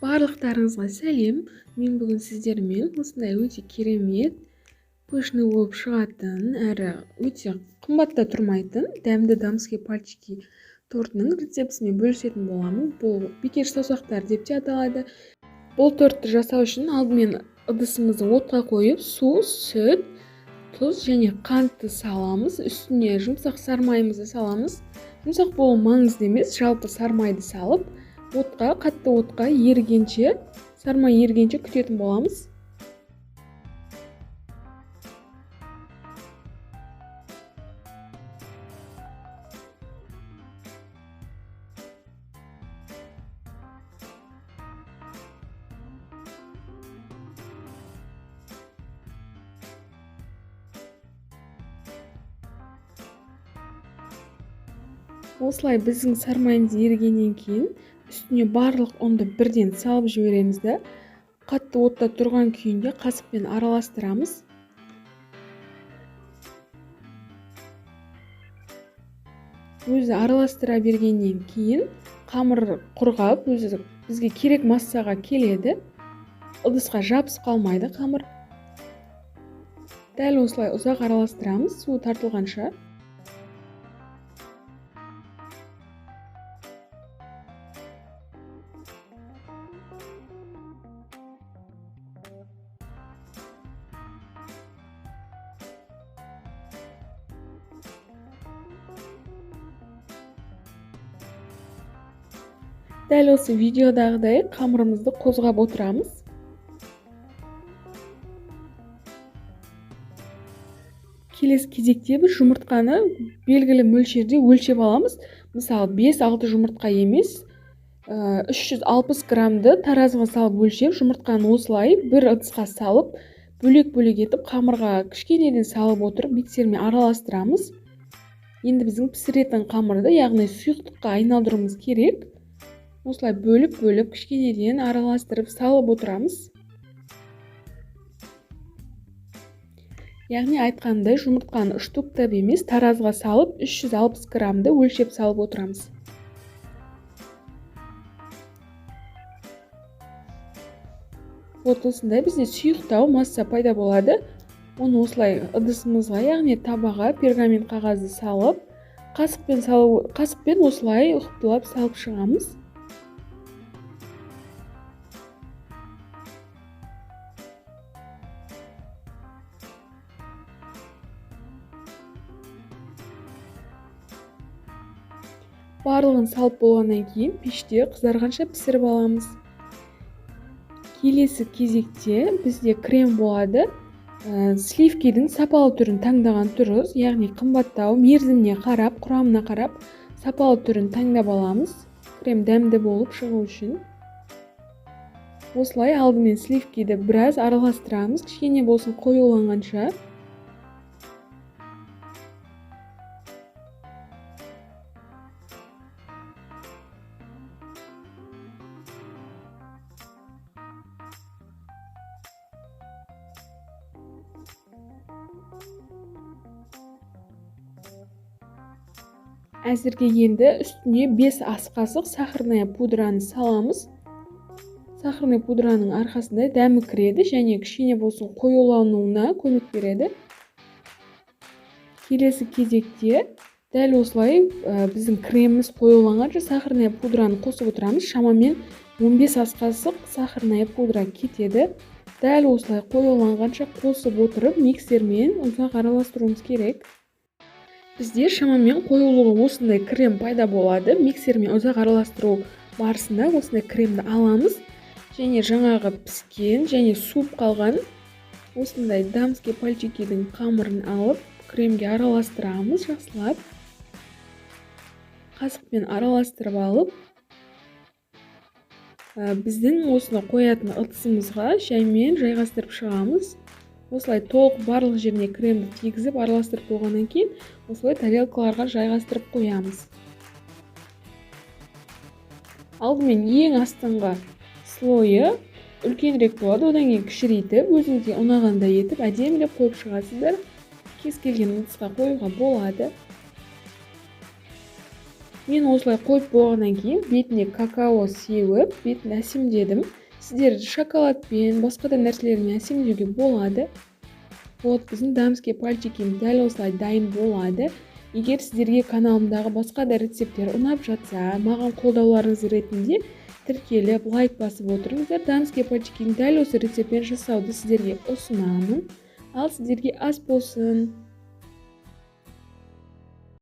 Барлықтарыңызға сәлем. Мен бүгін сіздермен осындай өте керемет, пышный болып шығатын, әрі өте қымбат та тұрмайтын дәмді дамские пальчики тортының рецептісімен бөлісетін боламын. Бұл бикеш саусақтар деп те аталады. Бұл тортты жасау үшін алдымен ыдысымызды отқа қойып, су, сүт, тұз және қантты саламыз. Үстіне жұмсақ сармайымызды саламыз. Жұмсақ болу маңызды емес, жалпы сармайды салып, отқа, қатты отқа ерігенше, сармай ерігенше күтетін боламыз. Осылай біздің сармайымыз ерігеннен кейін үстіне барлық ұнды бірден салып жібереміз де, қатты отта тұрған күйінде қасықпен араластырамыз. Өзі араластыра бергеннен кейін қамыр құрғап, өзі бізге керек массаға келеді. Ыдысқа жабысып қалмайды қамыр. Дәл осылай ұзақ араластырамыз, суы тартылғанша. Дәл осы видеодағыдай қамырымызды қозғап отырамыз. Келесі кезекте біз жұмыртқаны белгілі мөлшерде өлшеп аламыз. Мысалы, 5-6 жұмыртқа емес, 360 граммды таразыға салып өлшеп, жұмыртқаны осылай бір ыдысқа салып, бөлек-бөлек етіп қамырға кішкенеден салып отырып миксермен араластырамыз. Енді біздің пісіретін қамырды, яғни сұйықтыққа айналдыруымыз керек. Осылай бөліп-бөліп кішкенеден араластырып салып отырамыз. Яғни айтқандай жұмыртқаны штуктап емес, таразға салып 360 граммды өлшеп салып отырамыз. Вот осындай бізде сұйықтау масса пайда болады. Оны осылай ыдысымызға, яғни табаға пергамент қағазды салып, қасықпен осылай ұқыптылап салып шығамыз. Барлығын салып болғаннан кейін пеште қызарғанша пісіріп аламыз. Келесі кезекте бізде крем болады. Сливкидің сапалы түрін таңдаған дұрыс, яғни қымбаттау, мерзіміне қарап, құрамына қарап сапалы түрін таңдап аламыз. Крем дәмді болып шығу үшін. Осылай алдымен сливкиді біраз араластырамыз, кішкене болсын қоюланғанша. Әзірге енді үстіне 5 ас қасық сахарная пудраны саламыз. Сахарный пудраның арқасында дәмі кіреді және кішкене болсын қоюлануына көмек береді. Келесі кезекте дәл осылай біздің креміміз қоюланғанша сахарная пудраны қосып отырамыз. Шамамен 15 ас қасық сахарная пудра кетеді. Дәл осылай қоюланғанша қосып отырып миксермен ұзақ араластыруымыз керек. Бізде шамамен қоюлығы осындай крем пайда болады. Миксермен ұзақ араластыру барысында осындай кремді аламыз. Және жаңағы піскен және суып қалған осындай дамские пальчикидің қамырын алып кремге араластырамыз жақсылап. Қасықпен араластырып алып, біздің осыны қоятын ыдысымызға шаймен жайғастырып шығамыз. Осылай толық барлық жеріне кремді тигізіп араластырып болғаннан кейін осылай тарелкаларға жайғастырып қоямыз. Алдымен ең астыңғы слойы үлкенірек болады, одан кейін кішірейтіп, өзіңізге ұнағандай етіп әдемілеп қойып шығасыздар. Кез келген ыдысқа қоюға болады. Мен осылай қойып болғаннан кейін бетіне какао сеуіп, бетін әсемдедім. Сіздер шоколадпен, басқа да нәрселермен әсемдеуге болады. Вот, біздің дамские пальчики дәл осылай дайын болады. Егер сіздерге каналымдағы басқа да рецепттер ұнап жатса, маған қолдауларыңыз ретінде тіркеліп, лайк басып отырыңыздар. Дамские пальчикini дәл осы рецептпен жасауды сіздерге ұсынамын. Ал сіздерге ас болсын!